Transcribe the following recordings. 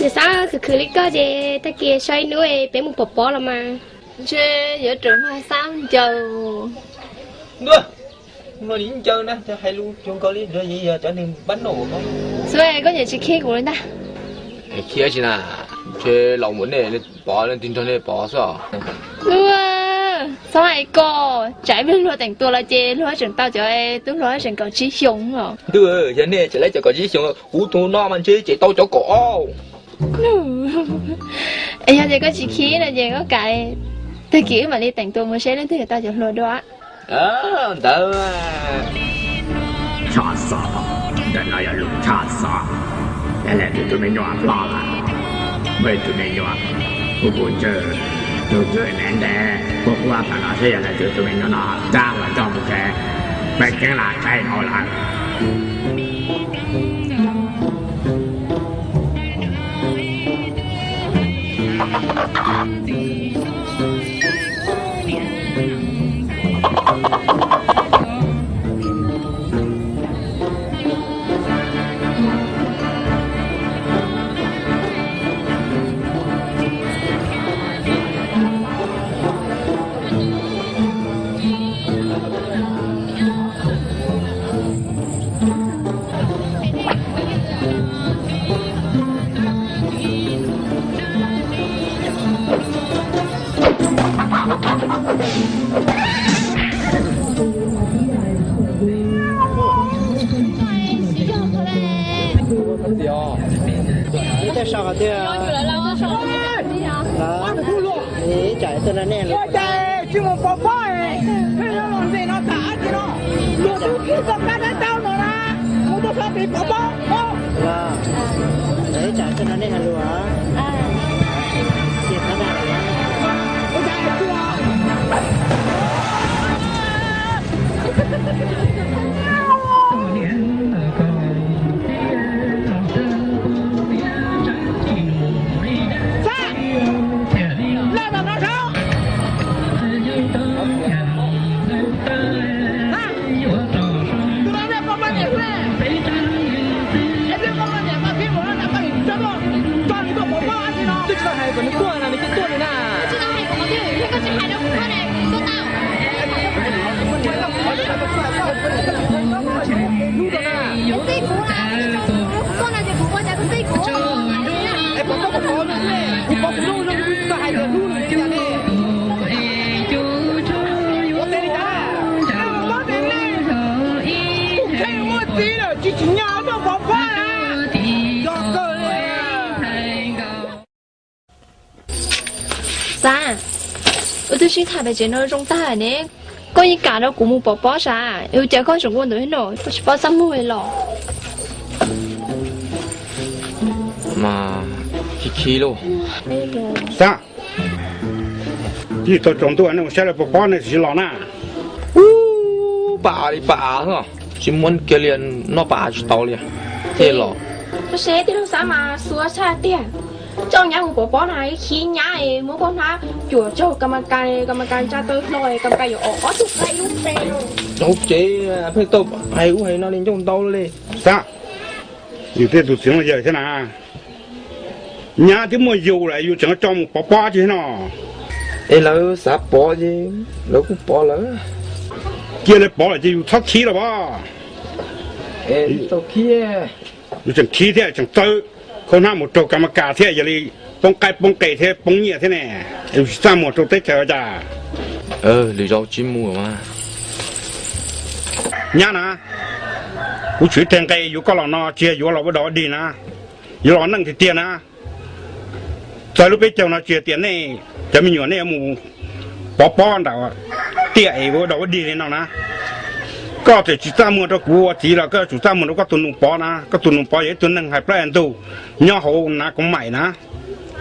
Niam Xab, khwv khwv li koj ces tag kis so ib hnub peb mus pov pob los mas. Ntshe yuav rawm mag Xab ncaws. Ntuj, no ib ncaws na, hais lus cuag nkaus li yog cov neeg pab noj. Xab, koj niam tsis khib kuv li ntag. Khib tsi na, ntshe laus mus nej pov, leej twg nrog nej pov xwb os. Xab hais kom tsam ib pliag luag teem tua los ces luag tseem tau cov tub hluas tseem kaum tsib xyoos os. Ntuj, yog nej tseem laib cov kaum tsib xyoos, kuv tus no mas ntshe tseem tau cov kaum ob. Es yog tias koj tsis khib no ces koj kam, tag kis wb mam li teem tua mus seb leej twg yuav tau cov hluas dua. Ntawd, tshaj xov, ntawm no yog lus tshaj xov. Yog leej twg tus me nyuam ploj lawm, muaj ib tug me nyuam, kuv kuj ntswj tus twg ntev ntev, kuv quaj tam no seb yog leej twg tus me nyuam no rab los coj mus tsev, peb keeb lam tsaib hauv lawm. Ib tag sau qhov twg? Ib tsam tuaj nrog nej lus. Tsis mus pov pob, peb los ntxim no tham dab tsi no. Luag twb kib tau kab dab taub no na, mus tuaj so tis pov pob. Los, ib tsam tuaj nrog nej hais lus. Twb tsis tau hais kom nws tuaj na, nws cia tuaj li na. Twb tsis tau hais kom nws tuaj, koj tsis hais rau kuv tuaj ne, tuaj tau. Hlub rau na. Es txij kuv na, tuaj no ces kuv ua cas kuv txij kuv. Es pov pob, kuv pov kuv lub zoo, kuv tsis tau hais tias hlub nws li cas ne. Ua teb li cas? Kuv kheej muaj txiv lawm, tsis tsim nyog tuaj pov pob na. Yog kawg li. Xab, wb twb sib tham pem tsev no zoo tag ne, koj yeej kam rau kuv mus pov pob sav, ua cas koj tseem ua ntawd thiab no, koj tsis paub txaj muag los? Mas khib khib lauj. Xab, twb tau tsaus ntuj, nej mus saib lawv pov pob nej tsis los na. Ub, pab av li pab av xwb, tsis muab kiag li, noj pab av tsis tau li, thiaj los. Koj seb tij laug Xab mas xuav tshaj tiag. Coj nyab mus pov pob na, khib nyab es muab poj hnab cuam tsaug kas mas kas, kas mas kas ntsa taw hlo, kas mas kas yuav ob tug qab ib lub npe. Tau ces pheej tau hais ub hais no li ncauj ntau li. Xab, yus tej tus txiv yawg thiab na, nyab twb muaj yus lawm yus tseem coj mus pov pob tsi no. Es lawv xav pov ces lawv kuj pov lawm. Cia lawv pov lawm ces yus txhob khib los as. Tau khib, yus tseem khib thiab tseem txawb khau hnab mus raug kas mas kas thiab, yog li poob qaib poob qe thiab poob nyiaj thiab ne, yus tsis txaj muag rau teb chaws cas. Lwm zaus tsis mus mas. Nyab na, kuv tseem teg nqe yuav koj los no tsis yog yuav los ua dog ua dig na, yuav los neej tiag tiag na. Txog lub peb caug no tsis hais tias nej cov me nyuam nej yuav mus pov pob nram tiaj es ua dog ua dig li no na. Koj txawm tsis txaj muag rau kuv ua txiv los koj yuav tsum txaj muag rau koj tus nus pov na. Koj tus nus pov yog ib tug neeg hais plab hais ntug, nyob hauv nav koom maim na.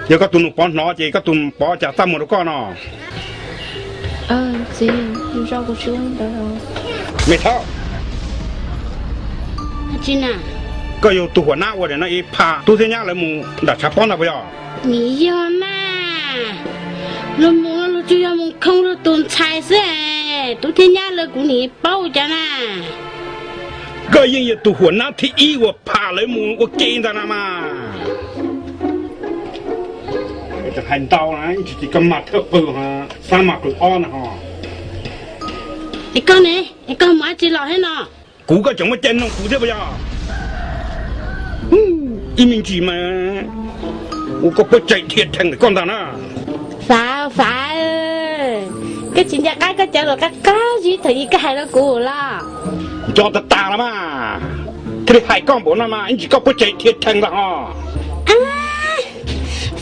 Yog koj tus nus pov hnov ces koj tus nus pov cas txaj muag rau koj no. Me thaub, koj yog tus huam nab ua daim no ib pham tub thiab nyab lawv mus nram tshav pob ntag puas yog? Nws yog mas, luag mus no luag tsuas yog mus khoo luag tus ntxhais xwb, tub thiab nyab lawv kuv nim paub cas na. Koj yeej yog tus huam nab thib ib uas pham lawv mus ua ke ntag na mas. Tseem hais ntau na, ib ntsis ces koj mag thawj qw, xab mag qw ob na ho. Es koj ne, es koj mus dab tsi los thiab no? Kuv koj tseem muaj cai noog kuv thiab puas yog? Ib me ntsis mas ua koj puab tsaig dhia rhees koj ntag na. Fav, Fav, koj tsis nco qab koj cov lus qab qab zib thaum ub koj hais rau kuv los? Nco tag tas los mas, thiaj li hais koj npaum no mas ib ntsis koj puab tsaig dhia rhees ntag ho.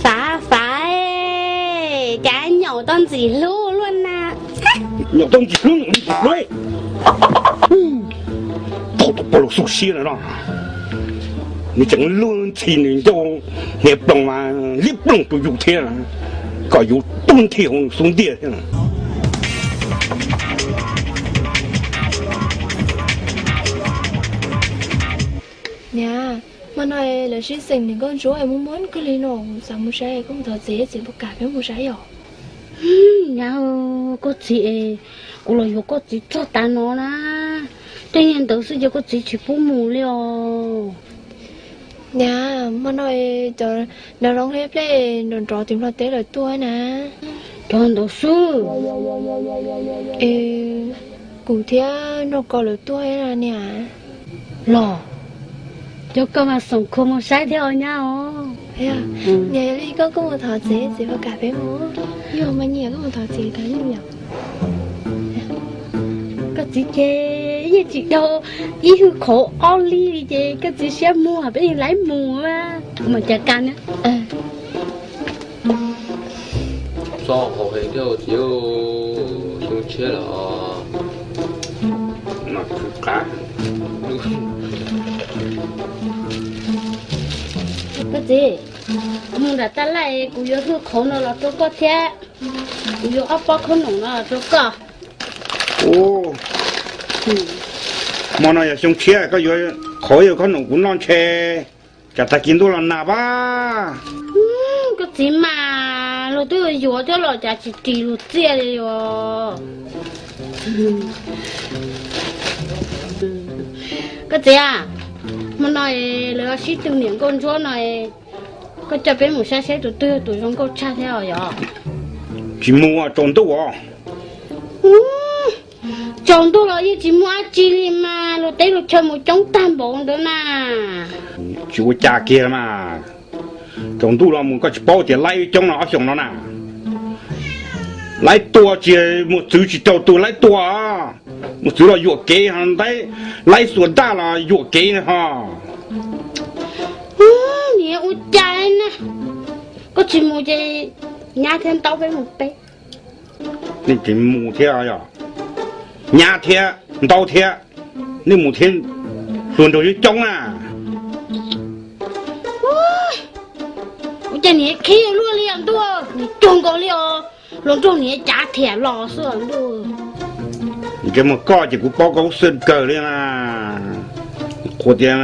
Fav, Fav, cas nyaum tau ntxim hlub luaj na. Nyaum tau ntxim hlub, nyaum tau ntxim hlub. Thaum tus pog laus xub siab no, nws tseem lub ntxhi nws ncauj hniav ploog mas liab ploog rau yus thiab, kom yus tub nthi hauv nws xub ntiag thiab. Niam, hmo no lawv sib xeem niam nkauj ntsuab muaj muaj kawg li no, xav mus saib, koj mus thov txiv, txiv puas kam peb mus saib os? Nyab, koj txiv es, kuv los yuav koj txiv txog tav no na, tej niag ntawd xwb ces koj txiv tsis pub mus li os. Niam, hmo no cov nraug zoov hleb plej nrov nrov tim Nplog teb lawm tuaj na. Cov ntawd xwb? Es kuv thiab nraug ko lawv tuaj na niam. Los, cov ko mas xoom khua mus saib thiab os nyab os. Niam, yog li koj kuj mus thov txiv, txiv puas kam peb mus? Yog mas niam, koj mus thov txiv tau yom. Koj txiv ces yeej tsis dhau ib hwj qhauv ob lib li ces koj txiv siab muag peb yeej laib mus mas cas kas na. Txog hauv heev thiab txiv, xyoo tshiab lawm. Koj txiv, mus nram tab laj kuv yuav hwj qhauv no los rau koj thiab, kuv yuav ob pob khaub noom no los rau koj. Hmo no yog xyoo tshiab koj yuav qhauv yuav khaub noom kuv noj ntshe, cas tag kis ntuj los nag pab. Koj txiv mas luag twb yuav thiab los cas tsis ris luag txiaj li os. Koj txiv, hmo no lawv sib tw niam nkauj ntsuab no, koj coj peb mus saib saib tus twg yog tus zoo nkauj tshaj thiab os yog? Tsis mus, tsaus ntuj os. Tsaus ntuj los yeej tsis muaj dab tsi li mas, luag teb luag chaw mus coob tag npaum ntawd na. Tsis ua cas kiag mas, tsaus ntuj los mus koj tsis paub tias laib coob no ob xyoos no na. Laib tua tsis, mus txwv tsis tau tus laib tua, mus txwv los yuam kev, laib xuas daj los yuam kev ho. Niam ua cas na, koj tsis mus ces nyab thiab ntaub peb mus peb. Nej tsis mus thiab, nyab thiab ntaub thiab, nej mus thiab hluas nraug coob coob na. Ua cas niam khib luaj li os ntuj, niam cuag nkaus li os, hluas nraug niam cav thiam los xwb os ntuj. Ntsej muag koj ces kuv paub koj lub xwb kawg li na. Qhuas tias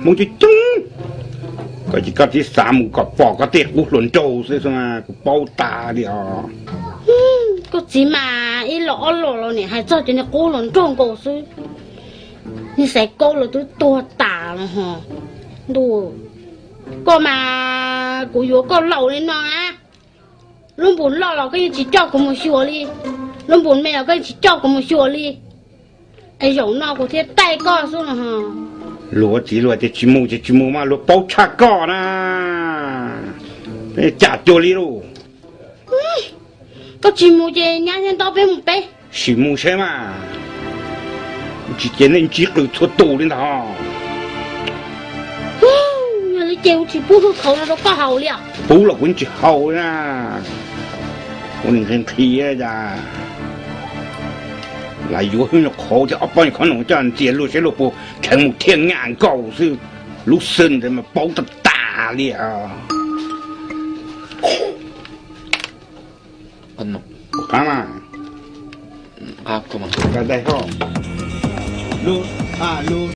Hmoob coob coob, koj ces koj tib xav mus kom pom koj tej qub hluas nraug xwb, kuv paub tas li os. Koj txiv mas ib los ob los los niam hais txog cov niag qub hluas nraug nkaus xwb, niag xaiv kaub los twb tuag tas los ho. Ntuj, koj mas kuv yuav koj laus li no na, lub npus loj los koj yeej tsis coj kuv mus xyuas li, lub npus me los koj yeej tsis coj kuv mus xyuas li. Es zaum no kuv thiaj taij koj xwb no ho. Luag txiv luag tias tsis mus ces tsis mus mas luag paub tshaj koj na. Cas cuag li lauj. Koj tsis mus ces nyab thiab ntaub peb mus peb. Sim mus saib mas, tsis ces nej ntsib qws txhua tus li ntag. Yog li ces kuv tsis pub hwj qhauv no rau koj haus li os. Pub los kuv tsis haus na. Ua nqhis nqhis cas lam yuav hwj nyuag qhauv thiab ob pob nyuag qhov no coj ntxias luag saib luag puas kheev mus thiaj ngam nkaus xwb. Lub xwb ntawd mas paub tag tas li. Ua qab mas, qab dai ho, lub, lub